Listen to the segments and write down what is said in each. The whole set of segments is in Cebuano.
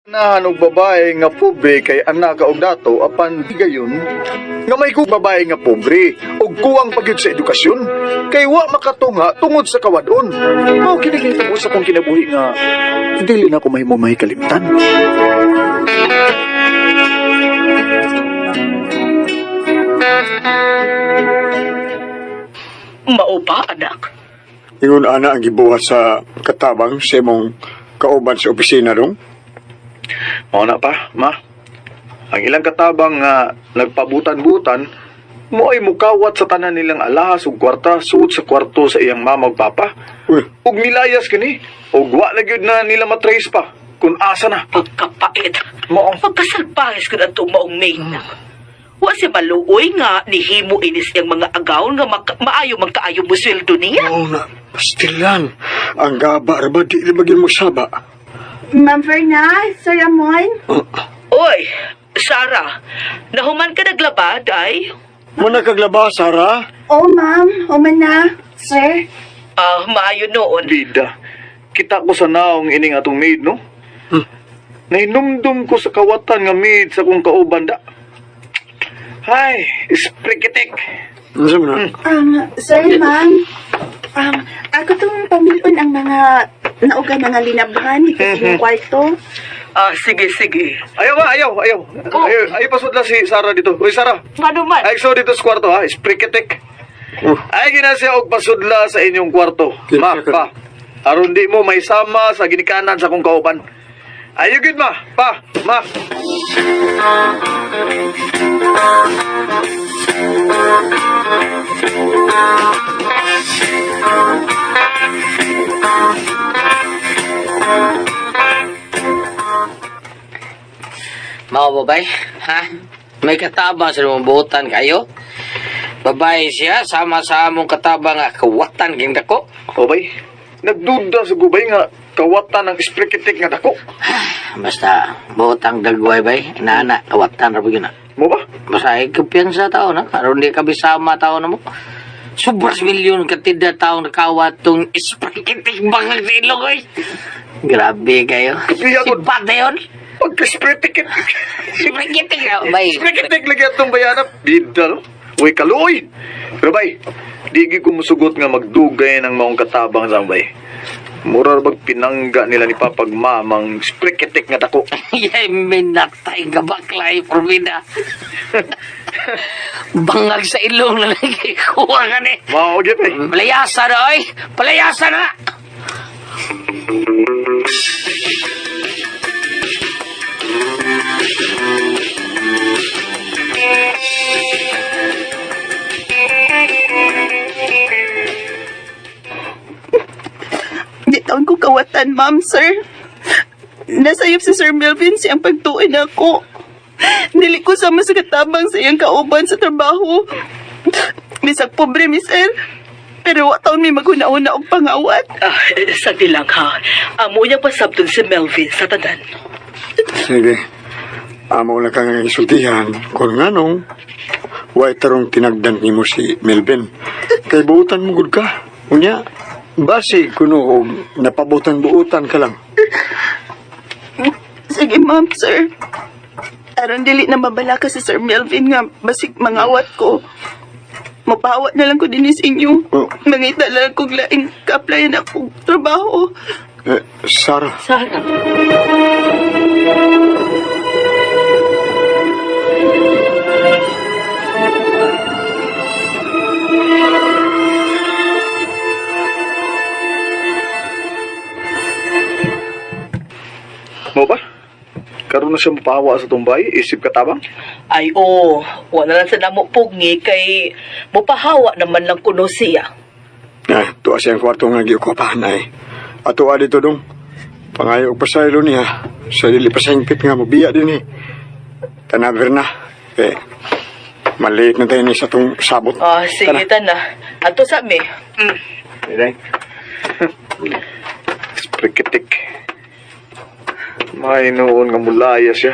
Ganahan og babae nga pobre kay anak og dato apan gayon nga may kug babae nga pobre ug kuwang pagyud sa edukasyon kay wa makatunga tungod sa kawadon. Mao kini gihitabo sa akong kinabuhi nga dili na ko mahimo mahikalimtan. Mao ba, anak? Ingon ana ang gibuhat sa katabang sa imong kauban sa opisina dong. Mao na pa, ma. Ang ilang katabang nga nagpabutan-butan mo ay mukawat sa tanan nilang alahas ug kwarta suod sa kwarto sa iyang mama ug papa. Uy, Ug nilayas kini ug wa na gyud na nila matrace pa kung asa na. Pagkapait. Mao. Pagkasalbahis ko na itong maong maid na. Wa si maluoy nga nihimo inis iyang mga agaw nga maayo man kaayo mo sweldo niya. mao na pastilan. Ang gaba ra ba di na magyud magsaba. Ma'am Verna, Sir Ramon. Oy, Sarah, nahuman ka naglabad ay? Mo na kaglaba, Sara. Oh, ma'am. Human na. Sir. Ah, maayo noon. Bida. Kita ko sa naong ining atong maid, no? Nahinumdum ko sa kawatan nga maid sa akong kauban da. Hay, sprikitik. Unsa man na? Sir, ma'am. Ako tong pamilon ang mga nauga na nga linabhan dito sa inyong kwarto. Ah, sige, sige. Ayaw ba? Ayaw, ayaw. Oh. Ayaw, ayaw pasod lang si Sarah dito. Uy, Sarah. Ngano man? Ay, so dito sa kwarto, ha? Sprikitik. Oh. Ay, gina siya og pasudla sa inyong kwarto. Ma, Kinsa ka? pa. Aron di mo may sama sa ginikanan sa akong kauban. Ayaw gid ma, pa, ma. Mao babay, ha? May katabang sa imong buotan kayo. Babae siya, sama sa among katabang nga kawatan king dako. O bay, nagduda sa gubay nga kawatan ang sprikitik nga dako. Basta buotang dagway bay, inaana kawatan ra gyud na. Mo ba? Basta ay kumpiyansa tao na, karon di ka bisama tao na mo. Sobras milyon katida tao nakawat tong isprikitik bangag sa ilong oy. Grabe kayo. Kaya ko- Sipat na yun. Pagka-sprikitik. Isprikitik na, bay. Sprikitik lagi atong bayana. Bida, no? Uy, kaluoy. Pero bay, di gyud ko musugot nga magdugay ng maong katabang sa bay. Mura ra bag pinangga nila ni Papag Mamang sprikitik nga dako. Yay, minatay ka baklay, Formida. Bangag sa ilong na lang kay kuha ka ni. Mao gyud eh. Palayasa na, oy! Palayasa na! Di taon ko kawatan, ma'am, sir. Nasayop si Sir Melvin siyang pagtuin ako. Dili ko sama sa katabang sa iyang kauban sa trabaho. Bisag pobre mi, sir. Pero wa taon mi maghuna-una og pangawat. Ah, sagdi lang ha. Amo niya pasabton si Melvin sa tanan. Sige. Amo na kang isultihan kung nganong way tarong tinagdan nimo si Melvin. Kay buutan mo gud ka. Unya, basi kuno og napabutan-buutan ka lang. Sige, ma'am, sir. Aron dili na mabala ka si Sir Melvin nga basig mangawat ko. Mapawat na lang ko din sa inyo. Oh. Mangita lang kog laing ka-applyan akong trabaho. Eh, Sarah, Sarah. Mo ba? Karon na siya mapahawa sa tumbay, isip katabang. Ay, oo. Wala lang sa namo pugni kay mupahawa naman lang kuno siya. Ah, tuwa siyang kwarto nga giukupahan ay. Ato dito dong. Pangayo og pasaylo niya. Sa dili pa singpit nga mobiya din eh. Tanaver na. Eh, maliit na tayo ni sa tong sabot. Ah, sige Tara. tana. Ato sa mi. Iday. Sprikitik. May noon nga mulaya siya.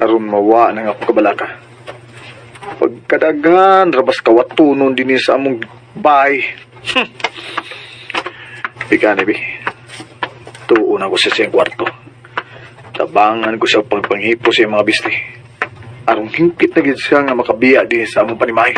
Aron mawa nang ako kabalaka. Pagkadaghan, rabas kawatunon din sa among bahay. Ika ni bi. Tuon ako sa siyang kwarto. Tabangan ko siya pagpanghipo sa mga bisti. Arong hingpit na gid siya nga makabiya din sa among panimahi.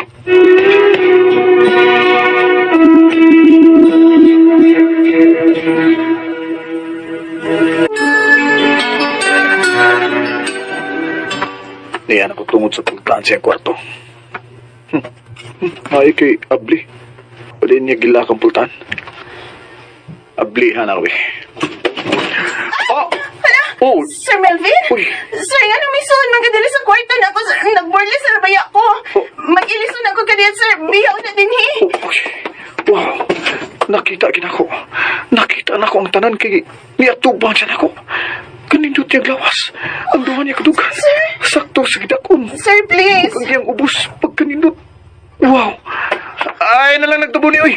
Niyan ako tungod sa pagtaan sa kwarto. Ay kay Abli. Wala niya gila kang pultaan. Ablihan ako eh. Oh! Oh! Sir Melvin? Uy. Sir, ano may suod man kadali sa kwarto na ako, sir. Nagborle sa rabaya ko. Oh. Mag-ilison ako kaniya, sir. Biyaw na din, eh. Oh, uy. Wow! Nakita ginako. Nakita na ko ang tanan kay niatubang siya nako. Kanindot niya lawas. Ang duha niya kadugan. Sakto sa gidakon. Sir, please. Ang iyang ubos pagkanindot. Wow! Ay, na lang nagtabo ni, uy!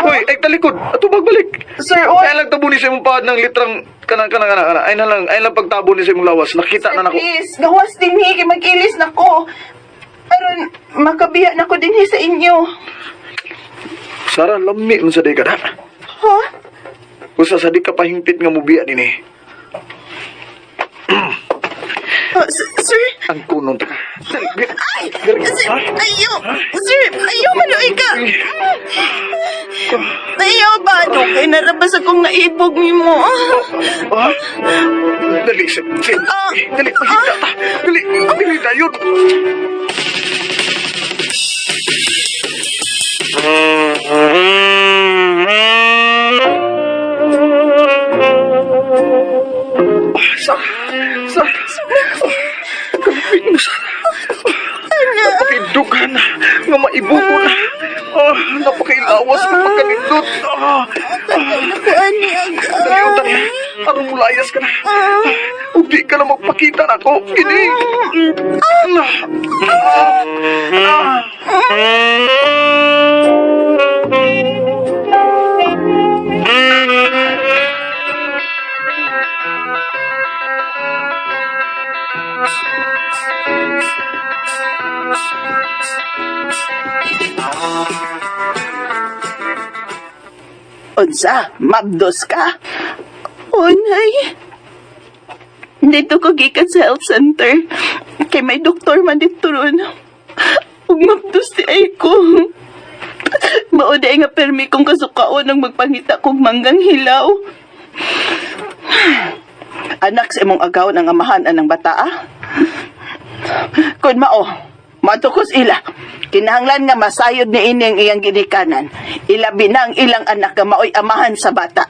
Uy, ay talikod! Ato bagbalik! Sir, oy. Ay lang tabo ni sa imong paad ng litrang kanang kanang kanang kanang. Ay na lang pagtabo ni sa imong lawas. Nakita Sir, na nako. please. Gawas din, eh. Kay mag-ilis na ko. Aron, makabiya na ko din, eh, sa inyo. Sara, lami man sa day ka na. Ha? Usa sa di ka pahingpit nga mubiya din eh. Oh, sir? Ang kunon ta ka. Dali, Ay! dali. Sir, Ha? ayaw! Sir, ayaw maluoy ka! Ayaw ba? Okay, narabas akong naibog ni mo. Ha? Dali, sir. Sir, dali, pahita ta. Dali, dali tayo. Ah, Sara, Sara. Kalapit mo, Sara. Napakaidugan na, nga maibuko na. Ah, napakailawas na pagkanindot. Ah, Naku, ani, ang... Dali, unta niya. Aron mulayas ka na. Ug di ka na magpakita na ako. Gini. Ah. Ah. Unsa, mabdos ka? Unay. Dito ko gikan sa health center. Kay may doktor man dito ron. Ug mabdos di ay ko. Mao di ay nga permi kong kasukaon ang magpangita kong manggang hilaw. Anak sa imong agaw ang amahan anang bata, ah? Kun mao, matukos ila. Kinahanglan nga masayod ni ini ang iyang ginikanan. Ilabi na ang ilang anak nga maoy amahan sa bata.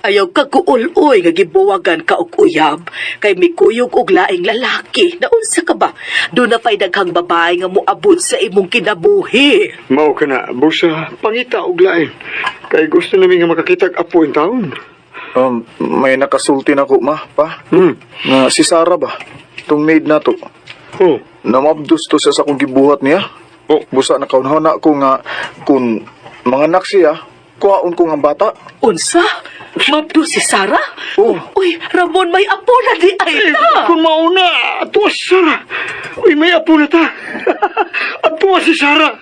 Ayaw ka kuuloy nga gibuwagan ka og uyab kay mikuyog og laing lalaki. Naunsa ka ba? Doon na pa'y daghang babae nga moabot sa imong kinabuhi. Mao ka na, busa, pangita og lain. Kay gusto namin nga makakita og apo in taon. May nakasulti na ko, ma, pa. Nga si Sarah ba? Itong maid na to. Oh. Namabdos to siya sa akong gibuhat niya. Oh. Busa nakaunhaw na ko nga kung manganak siya, kuhaon ko nga bata. Unsa? Mabdo si Sarah? Oh. Uy, Ramon, may apo na di ay ta. Kung mauna, atuwa si Sarah. Uy, may apo na ta. Atuwa si Sarah.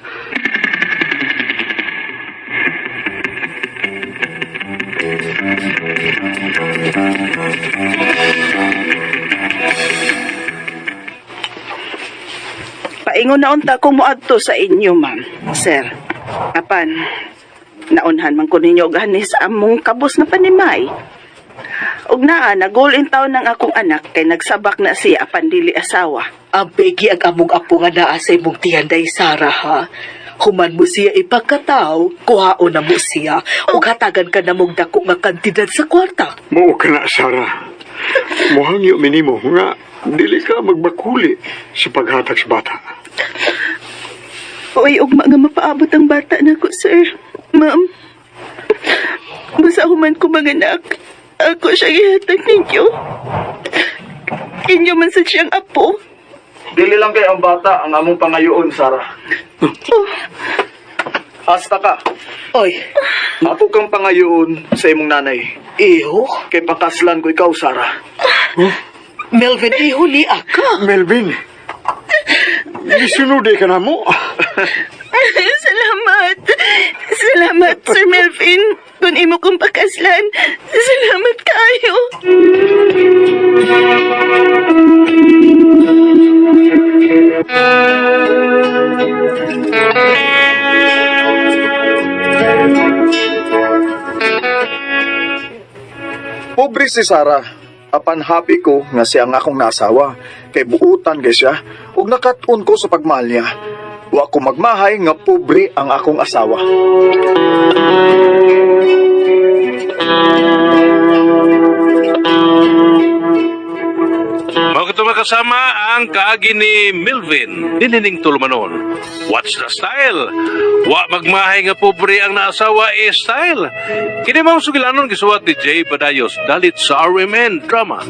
Paingon na unta kong moadto sa inyo, ma'am. Sir, apan, naunhan man ko ninyo gani sa among kabos na panimay. Ug naa, nagol in taon ng akong anak kay nagsabak na siya apan dili asawa. Ang pegi ang among apo nga naa sa imong tiyanday, Sarah, ha? Human mo siya ipagkataw, kuhaon na mo siya, ug hatagan ka na mong dako nga kantidad sa kwarta. Mao ka na, Sarah. Muhangyo minimo nga dili ka magbakuli sa paghatag sa bata. Uy, ugma nga mapaabot ang bata nako, sir. Ma'am, basta human ko manganak. Ako siya ihatag ninyo. Inyo man sa siyang apo. Dili lang kay ang bata ang among pangayoon, Sarah. Hasta ka. Oy, Ako kang pangayoon sa imong nanay. iyo? Kay pakaslan ko ikaw, Sarah. Melvin, iho ni ka. Melvin, gisunod ka na mo. Salamat. Salamat, Sir Melvin. Kung imo kong pakaslan, salamat kayo. Pobre si Sarah. Apan happy ko nga siya ang akong naasawa. Kay buutan kay siya ug nakat-on ko sa pagmahal niya. Wa ko magmahay nga pobre ang akong asawa. Mao kato makasama ang kaagi ni Melvin dinining tulumanon. What's the style? Wa magmahay nga pobre ang naasawa e style. Kini mao sugilanon gisuwat ni Jay Badayos dalit sa RMN Drama.